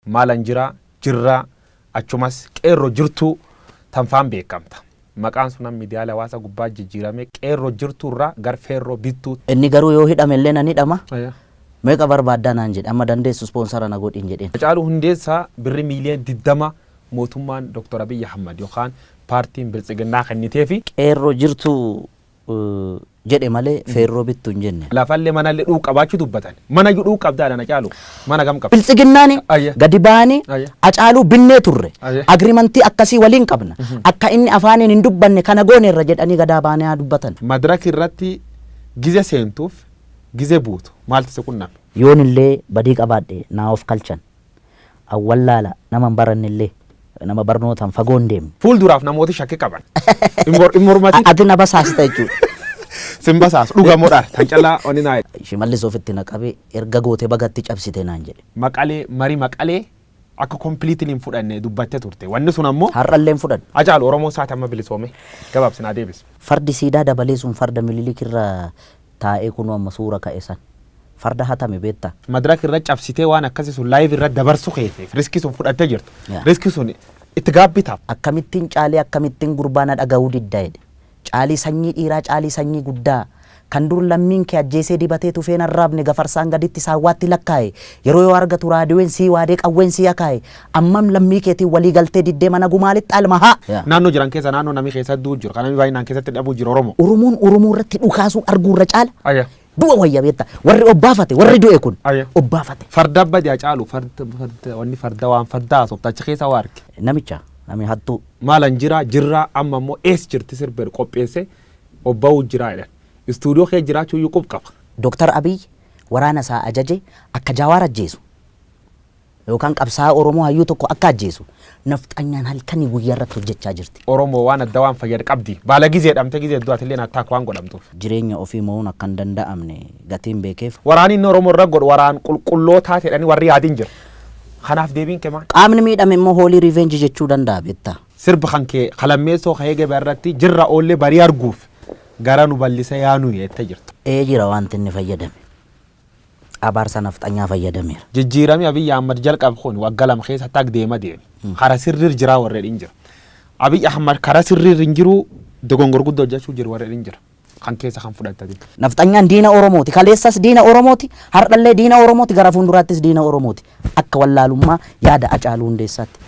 Maalan jira, jirraa, achumas Qeerroo Jirtuu tanfaan beekamta. Maqaan sunan miidiyaalee hawaasaa gubbaa jijjiiramee Qeerroo Jirtuu irraa gar Feerroo Bittuu. Inni garuu yoo hidhame illee nan hidhama. Meeqa barbaaddaa naan jedhe. Amma dandeessu ispoonsara na godhin jedheen. Hacaaluu Hundeessaa birri miiliyoona 20 mootummaan Dr. Abiy Ahmad yookaan paartiin Biltsiginnaa kenniteefi. Qeerroo Jirtuu jedhe malee Feerroo Bittu hin jenne. Lafallee manallee dhuu qabaachuu dubbatan. Mana iyyuu dhuu qabdaa dha Hacaaluu. Mana kam qabda? Biltsiginnaani gadi ba'anii Hacaaluu binnee turre. Agrimantii akkasii waliin qabna. Akka inni afaaniin hin dubbanne kana gooneerra jedhanii gadaa ba'anii haa dubbatan. Madraki irratti gize seentuuf gize buutu maaltu si qunname? Yoon illee badii qabaadhe naa of kalchan. An wallaala nama hin baranne illee nama barnootaan fagoo hin deemne. Fuulduraaf namooti shakki qaban. Hin mor- hin mormatin. Ati na basaasta jechuudha. Sin basaasu dhuga moo dhara? Tan callaa wanni naa jedhe. Shimallis ofitti na qabee erga goote bagatti cabsite naan jedhe. Maqalee marii Maqalee akka completely hin fudhanne dubbatte turte. Wanni sun ammoo. Har'allee hin fudhadhu. Hacaalu Oromoon saati amma bilisoome gabaabsi naa deebisi. Fardi siidaa dabalee sun farda Mililik irra taa'ee kunoo amma suura ka'e san. Farda hatame beektaa? Madrak irra cabsitee waan akkasi sun live irra dabarsu keetiif riski sun fudhatte jirta. Riski sun itti gaabbitaaf. Akkamittiin Caalii akkamittiin gurbaa na dhaga'uu didda jedhe. Caalii sanyii dhiiraa Caalii sanyii guddaa Kan dur lammiin kee ajjeesee dibatee tufee hin arraabne gafarsaan gaditti saawwaatti lakkaa'e yeroo yoo argatu raadiyoon sii waadee qawween sii akaa'e ammam lammii keetiin walii galtee diddee mana gumaa lixxa ilma haa. Naannoo jiran keessa naannoo namni keessa du'u jiru kan namni baay'inaan keessatti dhabuu jiru Oromo. Oromoon Oromoo irratti dhukaasuu arguu irra caala Aya. du'a wayya beekta. Warri obbaafate warri du'e kun Aya. obbaafate. Farda badi Hacaalu farda farda wanni farda waan farda haasofta achi keessa waa arge. Namicha nami hattuu. Maalan jira jirraa amma immoo ees jirti sirba jedhu qopheesse obba'uu jiraa jedhan. Istuudiyoo kee jiraachuu iyyuu qub qaba. Doktar Abiy waraana isaa ajaje akka Jawaar ajjeesu yookaan qabsaa'aa Oromoo hayyuu tokko akka ajjeesu nafxanyaan halkanii guyyaa irratti hojjechaa jirti. Oromoo waan adda waan fayyad qabdi. Baala gizee dhamte gizee hedduu atilleen attack waan godhamtuuf. Jireenya ofii mo'uun akka hin danda'amne gatiin beekeef. Waraanni inni Oromoo irra godhu waraan qulqullootaa jedhanii warri yaadin jira. Kanaaf deebiin kee maal? Qaamni miidhame immoo holy revenge jechuu danda'a beektaa. Sirba kan kee ka lammeessoo ka eegebe irratti jirra oollee barii arguuf gara nu ballisa yaa nuyi jette jirta. Ee jira waanti inni fayyadame. Abaarsa nafxanyaa fayyadameera. Jijjiirami Abiy Ahmad jalqabe kun wagga 2 keessatti ag deema deeme. Kara sirriir jiraa warri jedhin jira. Abiy Ahmad kara sirriir hin jiru dogongor gudda hojjachuu jiru warri jedhin jira. Kan keessa kan fudhattati. Nafxanyaan diina Oromooti. Kaleessas diina Oromooti. Har'allee diina Oromooti. Gara fuulduraattis diina Oromooti. Akka wallaalummaa yaada Hacaaluu Hundeessaatti.